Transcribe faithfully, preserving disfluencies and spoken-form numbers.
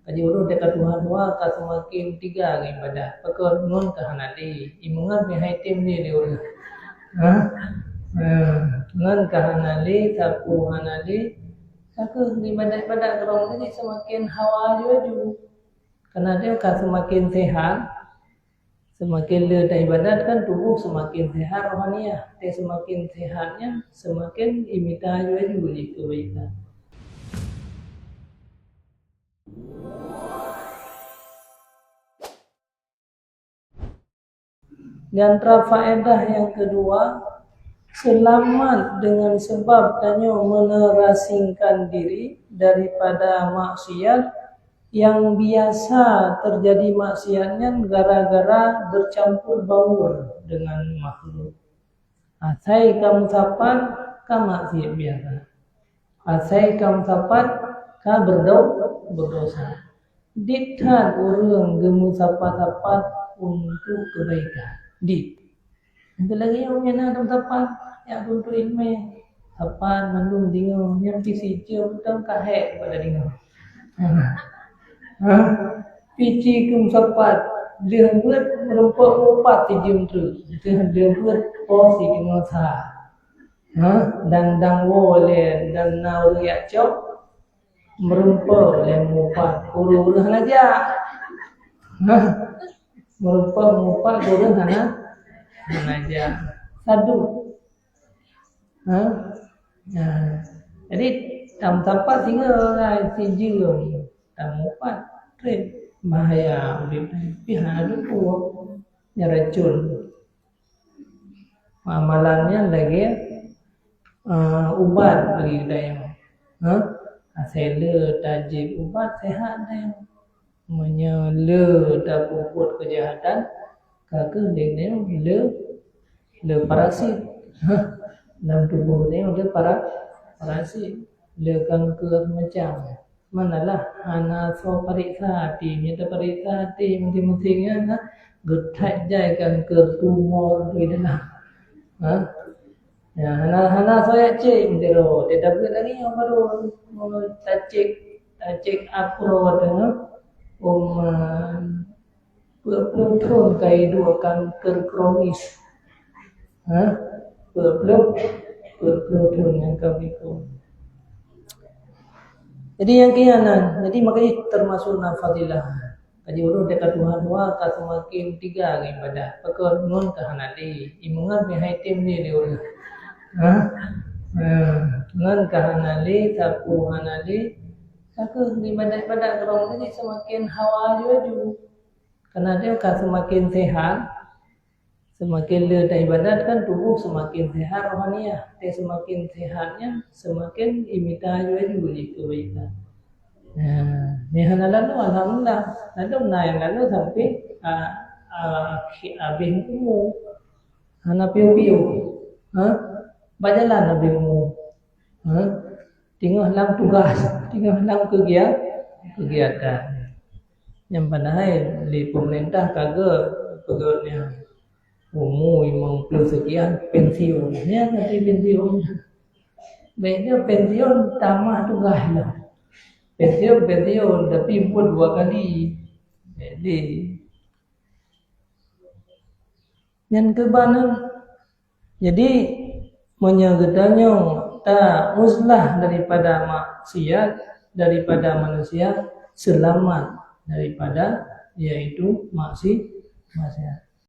Ka jiureueng teuka tuha-tuha ka seumaken teuga ngon ibadat. Pakon ngon ka hana lé. Imeungon meuhai tem lé lé ureueng. Ha? Ha. Ngon ka hana lé, sapeue hana lé. Ka keuh ibadat-ibadat keurong tadi seumaken hawa laju-laju. Karena dia ka seumaken sehat, seumaken le taibadat kan tuboh seumaken sehat rohaniah. Dia seumaken sehat nyan, seumaken imita laju-laju lé keubaikan. Di antara faedah yang kedua, selamat dengan sebab tanyoe menerasingkan diri daripada maksiat yang biasa terjadi maksiat nyan gara-gara bercampur baur dengan makhluk. Asai ka meusapat, ka maksiat biasa. Asai ka meusapat, ka berdo-, berdosa. Dit that ureueng geumeusapat-sapat untuk kebaikan. Dit. Lagèe nyoe na meusapat, jak tuntut ileumèe. Sapat mandum deungoe, nyan pih sijeuem beutôi ka hék pada deungoe. Ha? Pih ci keu meusapat, lheueh beuet meurumpok mupat sijeuem treuk. Lheueh beuet po sideungoe sa. Ha? Dan dang woe lé, dan na ureueng jak cok, meurumpok lé mupat, ureueng-ureueng hana jak. Ha? Meurumpok mupat, ureueng hana, hana jak. Sadu. Ha? Ha. Jadi, tam-, tampak singoh lah sijeuem, tam mupat, trép bahaya udép, tapi hana luput. Nyan racun. Amalan nyan lagèe, eh, ubat bagi geutanyoe. Ha? Asai le tajieb ubat, sehat tanyoe. Meunyoe le tapeubuet keujahatan, ka keuh lé nyoe le, le parasit. Lam tuboh nyoe le para-, parasit, le kanker macam. Manalah hana soe pareksa até, meunyoe tapareksa até masing-masing nyan na geutat jai kanker tumor di dalam. Ha? Ya, hana, hana soe jak cek meunteuk roh. Dia tabeuet lagi nyang baru, oh, tacek, tacek up roh teuh, um, peuet ploh thon ka iduek kanker kronis. Ha? Peuet ploh, peuet ploh thon nyang ka meulikot. Jadi nyang keu nyan, jadi makajih termasuk na fadilah. Ka jiureueng teuka tuha-tuha ka seumaken teuga ngon ibadat. Pakon ngon ka hana lé, imeungon meuhai tem lé lé ureueng. Ha? Ha. Ngon ka hana lé, sapeue hana lé. Ka keuh ibadat-ibadat keurong tadi seumaken hawa laju-laju. Karena dia ka seumaken sehat, seumaken le taibadat kan tuboh seumaken sehat rohaniah. Dia seumaken sehat nyan, seumaken imita laju-laju lé keubaikan. Nah, nyan hana lalu, alhamdulillah. Lalu na nyang lalu sampai, ah, ah, habéh umu. Hana piôh-piôh. Ha? Bak jalan habéh umu. Ha? Teungoh lam tugas, teungoh lam keugia-, kegiatan. Nyang padahai lé pemerintah ka geupeugah nyan, umu limong ploh sekian pensiun. Nyan nanti pensiun. Baik dia pensiun tamah tugas lah. Pensiun, pensiun, tapi buet dua kali. Jadi, nyan keuh ban. Jadi, meunyoe geutanyoe ta uzlah daripada maksiat, daripada manusia, seulamat daripada, yaitu maksi-, maksiat.